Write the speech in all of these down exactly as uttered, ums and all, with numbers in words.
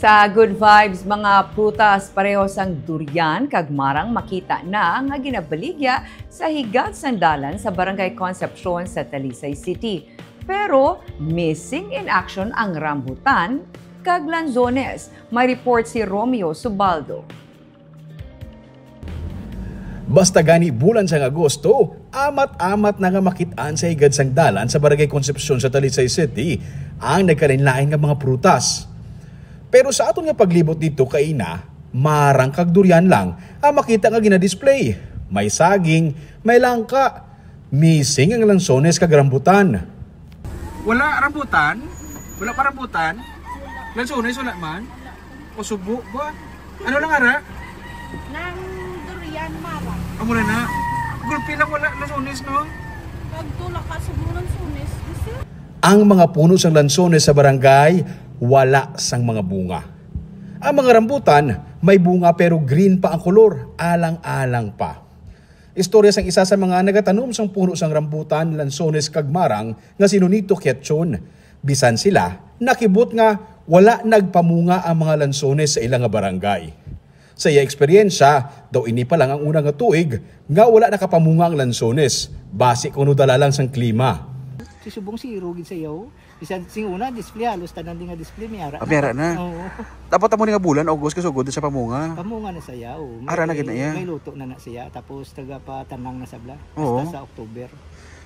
Sa Good Vibes, mga prutas pareho sang durian kag marang makita na nga ginabaligya sa higad sang dalan sa Barangay Concepcion sa Talisay City. Pero missing in action ang rambutan kag lanzones. May report si Romeo Subaldo. Basta gani bulan sang Agosto, amat-amat na nga makit-an sa higad sang dalan sa Barangay Concepcion sa Talisay City ang nagkalainlain nga mga prutas. Pero sa aton nga paglibot dito kaina, marang kag durian lang ang makita nga ginadisplay. May saging, may langka, missing ang lansones kag rambutan. Wala rambutan? Wala pa rambutan? Lansones, wala man? O subo ba? Ano lang ara? Nang durian, mara. Amo na na. Gulpi lang wala lansones, no? Nagtulak ka sa mga lansones. Kasi Ang mga puno sang lansones sa barangay, wala sang mga bunga. Ang mga rambutan, may bunga pero green pa ang kolor, alang-alang pa. Istorya sang isa sa mga nagatanom sang puno sang rambutan, lansones kag marang nga si Nonito Quechon. Bisan sila, nakibot nga wala nagpamunga ang mga lansones sa ila nga barangay. Sa iya eksperyensya, daw ini pa lang ang una nga tuig nga wala nakapamunga ang lansones, basi kuno dala lang sang klima. Si subong zero gid sa yaw. Bisan sing una display, halos tanan din nga display may ara Ah, may ara na. Oo. Dapat amo ni nga bulan, August, kasugod sa pamunga. Pamunga na sa yaw. Ara na gid na iya. May luto na na siya, tapos taga pa tanang na sabla. Oo. Hasta sa October.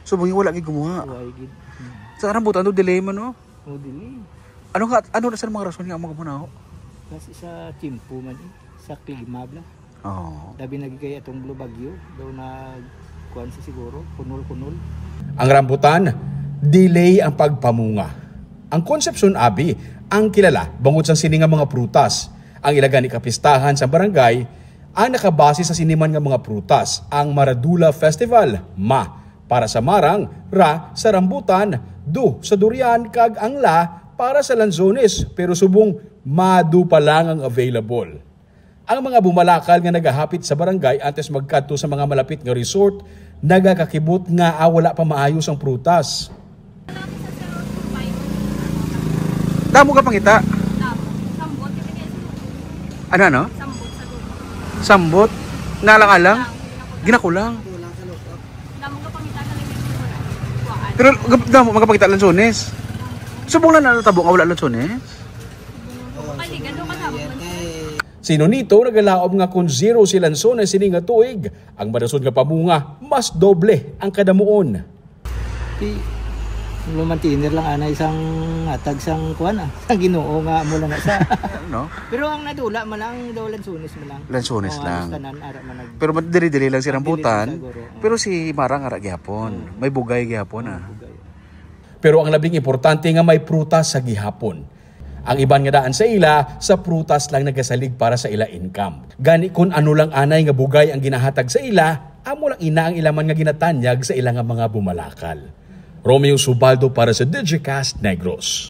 So, bungi wala gid kumuha. Wala gid. Hmm. Sa rambutan do, delay man, no? O, dili. Ano nga, ano na sa mga rason nga amo gumunaw? Kasi sa tiyempo man eh, sa klima bla. Oo. Labi na gid kay atong Blue Bagyo, daw na kuan sa siguro, kunol-kunol. Ang rambutan, delay ang pagpamunga. Ang Concepcion abi ang kilala bangod sang sini nga mga prutas. Ang ila gani kapistahan sa barangay ang nakabase sa sini man nga mga prutas, ang Maradula Festival, ma para sa marang, ra sa rambutan, du sa durian, kag ang la para sa lanzones, pero subong madu pa lang ang available. Ang mga bumalakal nga nagahapit sa barangay antes magkadto sa mga malapit nga resort nagakakibot nga, ah, wala pa maayos ang prutas. Damo ka pangita? Ano, ano? Sambot? Nalang-alang? Ginakulang. Pero gab-, damo man ka pangita lansones. Subong na natabo nga wala lansones. Si Nonito nagalaom nga kon zero si lansones sini nga tuig, ang madason nga pamunga mas doble ang kadamuon. Di, lumantinir lang ana isang hatag sang kuan, ah, sang Ginoo nga amo lang na sa. No? Pero ang nadula man lang daw lansones man lang. Lansones lang. Halos tanan ara man nag- Pero diri-diri lang si rambutan. Diri-diri lang siguro, oo. Pero si marang ara gihapon. Oo. May bugay gihapon, ah. Bugay. Pero ang labing importante nga may prutas sa gihapon. Ang iban nga daan sa ila sa prutas lang nagasalig para sa ila income. Gani kun ano lang anay nga bugay ang ginahatag sa ila, amo lang ina ang ila man nga ginatanyag sa ila nga mga bumalakal. Romeo Subaldo para sa Digicast Negros.